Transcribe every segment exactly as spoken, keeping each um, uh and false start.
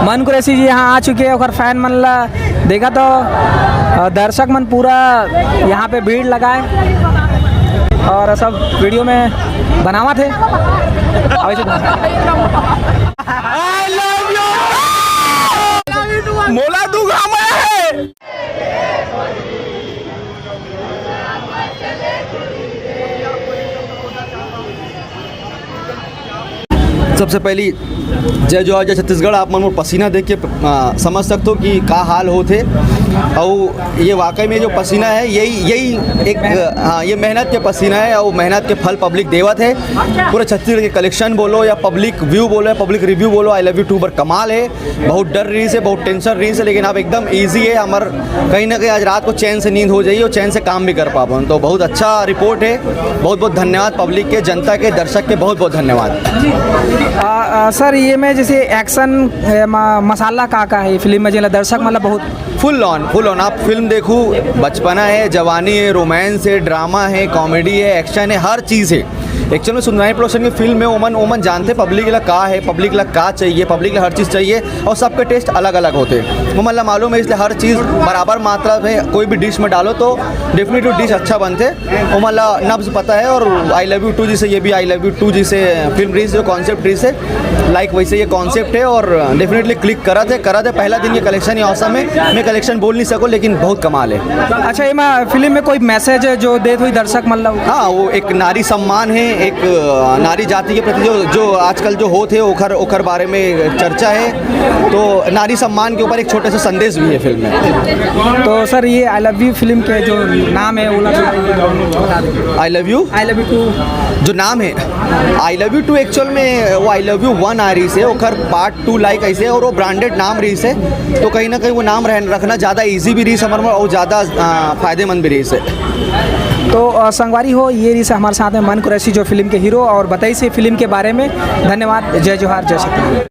मन कुरैशी जी यहाँ आ चुके हैं, ओकर फैन मन ला देखा तो, अ, दर्शक मन पूरा यहाँ पे भीड़ लगाए और सब वीडियो में बनावत हे। आवे से I love you। मोला दुख हमर हे। सबसे पहली जय जोहार, जय छत्तीसगढ़। आप मन मोर पसीना देख के, आ, समझ सकते हो कि का हाल होत हे। और ये वाकई में जो पसीना है, यही, यही एक, हाँ, ये मेहनत के पसीना है और मेहनत के फल पब्लिक देवत है। पूरे छत्तीसगढ़ के कलेक्शन बोलो या पब्लिक व्यू बोलो या पब्लिक रिव्यू बोलो, I Love You Two बर कमाल है। बहुत डर रहिस हे, बहुत टेंशन रहिस हे, लेकिन अब एकदम ईजी है। हमर कहीं ना कहीं आज रात को चैन से नींद हो जाई और चैन से काम भी कर पाबो। तो बहुत अच्छा रिपोर्ट है। बहुत बहुत धन्यवाद पब्लिक के, जनता के, दर्शक के बहुत बहुत धन्यवाद। आ, आ, सर, ये में जैसे एक्शन, ए, म-, मसाला का का है फिल्म में, जेला दर्शक मतलब बहुत फुल ऑन, फुल ऑन। आप फिल्म देखू, बचपना है, जवानी है, रोमांस है, ड्रामा है, कॉमेडी है, एक्शन है, हर चीज़ है। एक्चुअल में सुंदरानी प्रोडक्शन की फिल्म में ओमन, ओमन जानते पब्लिक ला का है, पब्लिक ला का चाहिए, पब्लिक ला हर चीज़ चाहिए और सबके टेस्ट अलग अलग होते हैं। ओमन ला मालूम है, इसलिए हर चीज़ बराबर मात्रा में कोई भी डिश में डालो तो डेफिनेटली डिश अच्छा बनते। ओमन ला नब्ज पता है। और I Love You Two जैसे, ये भी I Love You Two जैसे फिल्म रहिस, जो कॉन्सेप्ट रहिस है, लाइक वैसे ये कॉन्सेप्ट है और डेफिनेटली क्लिक करत है, करत है। पहला दिन ये कलेक्शन ही औसम है, मैं कलेक्शन बोल नहीं सकूँ, लेकिन बहुत कमाल है। अच्छा, एमा फिल्म में कोई मैसेज है जो देत हुई दर्शक मन ला? हाँ, वो एक नारी सम्मान है, एक, अ, नारी जाति के प्रति जो, जो आजकल जो होत है, ओखर, ओखर बारे में चर्चा है। तो नारी सम्मान के ऊपर एक छोटा सा संदेश भी है फिल्म में। तो सर, ये I Love You फिल्म के जो नाम है, ओला I Love You, I Love You Two जो नाम है, I Love You Two actual में वो I Love You One आ रहिस हे, ओखर पार्ट टू लाइक ऐसे, और वो ब्रांडेड नाम रहिस हे, तो कहीं ना कहीं वो नाम रह-, रखना ज़्यादा ईजी भी रहिस हे हमर मन और ज़्यादा, आ, फायदेमंद भी रहिस हे। तो, अ, संगवारी हो, ये रहिस हे हमर साथ में मन कुरैशी, जो फिल्म के हीरो, और बताइस हे फिल्म के बारे में। धन्यवाद, जय जोहार, जय छत्तीसगढ़।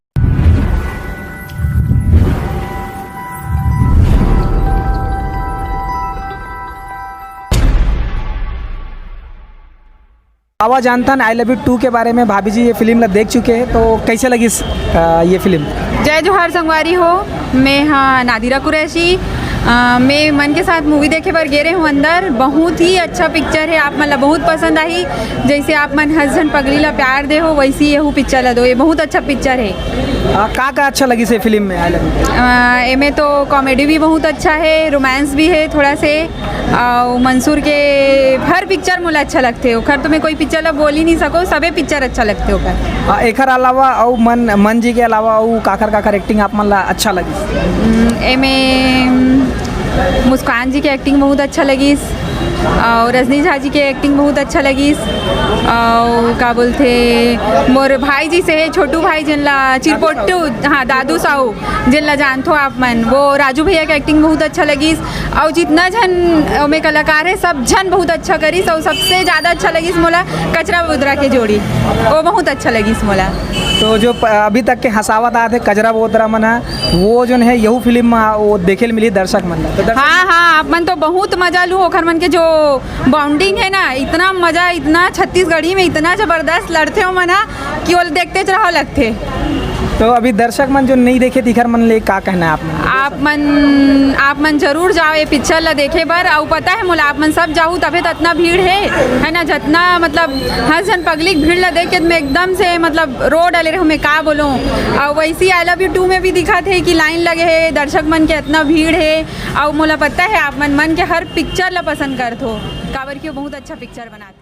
आवा जानथन I Love You Two के बारे में। भाभी जी ये फिल्म ला देख चुके हैं, तो कैसे लगिस, अ, ये फिल्म? जय जोहार संगवारी हो, मैं हाँ नादिरा कुरैशी। अ, मैं मन के साथ मूवी देखे बर गे रहे हूँ अंदर। बहुत ही अच्छा पिक्चर है, आप मन ला बहुत पसंद आही। जैसे आप मन हस झन पगली ला प्यार दे हो, वैसी यहू पिक्चर ला दो, ये बहुत अच्छा पिक्चर है। अ, का का अच्छा लगिस ये फिल्म में? I Love You। अ, एमे तो कॉमेडी भी बहुत अच्छा है, रोमांस भी है थोड़ा से। अउ मंसूर के हर पिक्चर मोला अच्छा लगथे, ओखर तो मैं कोई पिक्चर ला बोल ही नहीं सको, सबे पिक्चर अच्छा लगथे ओखर। आ, एखर अलावा अउ मन, मन जी के अलावा अउ काखर काखर एक्टिंग आप मन ला अच्छा लगिस? हम्म, एमे, हम्म, मुस्कान जी के एक्टिंग बहुत अच्छा लगिस, अउ रजनी झा जी के एक्टिंग बहुत अच्छा लगिस, अउ का बोलथे, मोर भाई जी से छोटू भाई, जेन ला चिरपोटू, हाँ, दादू साहू, जेन ला जानथो आप मन, वो राजू भैया के एक्टिंग बहुत अच्छा लगिस। अउ जितना झन ओमे कलाकार हे, सब झन बहुत अच्छा करिस, अउ सबसे ज्यादा अच्छा लगिस मोला कचरा बोदरा के जोड़ी, वो बहुत अच्छा लगिस मोला। तो जो प-, अभी तक के हंसावत आत हे कचरा बोदरा मन ह, वो जोन हे यहू फिल्म में वो देखे ल मिली दर्शक मन ला। तो दर्शक हाँ, हाँ, आप मन तो बहुत मजा लू, ओखर मन के जो बॉन्डिंग है ना, इतना मजा, इतना छत्तीसगढ़ी में इतना जबरदस्त लड़थे ओमन ह कि ओला देखते रहो लगथे। तो अभी दर्शक मन जो नहीं देखे, तिखर मन ले का कहना है आप मन? आप मन, आप मन जरूर जाओ ये पिक्चर ला देखे बर। अउ पता है मोला, आप मन सब जाहू तभे तो इतना भीड़ है, है ना? जितना मतलब हर जन पब्लिक भीड़ ला देख के मैं एकदम से मतलब रो डाले रहूँ, मैं का बोलूँ। और वैसे ही I Love You Two में भी दिखा थे कि लाइन लगे है, दर्शक मन के इतना भीड़ है। और मोला पता है आप मन मन के हर पिक्चर ला पसंद करथो, काबर कि वो बहुत अच्छा पिक्चर बनाते।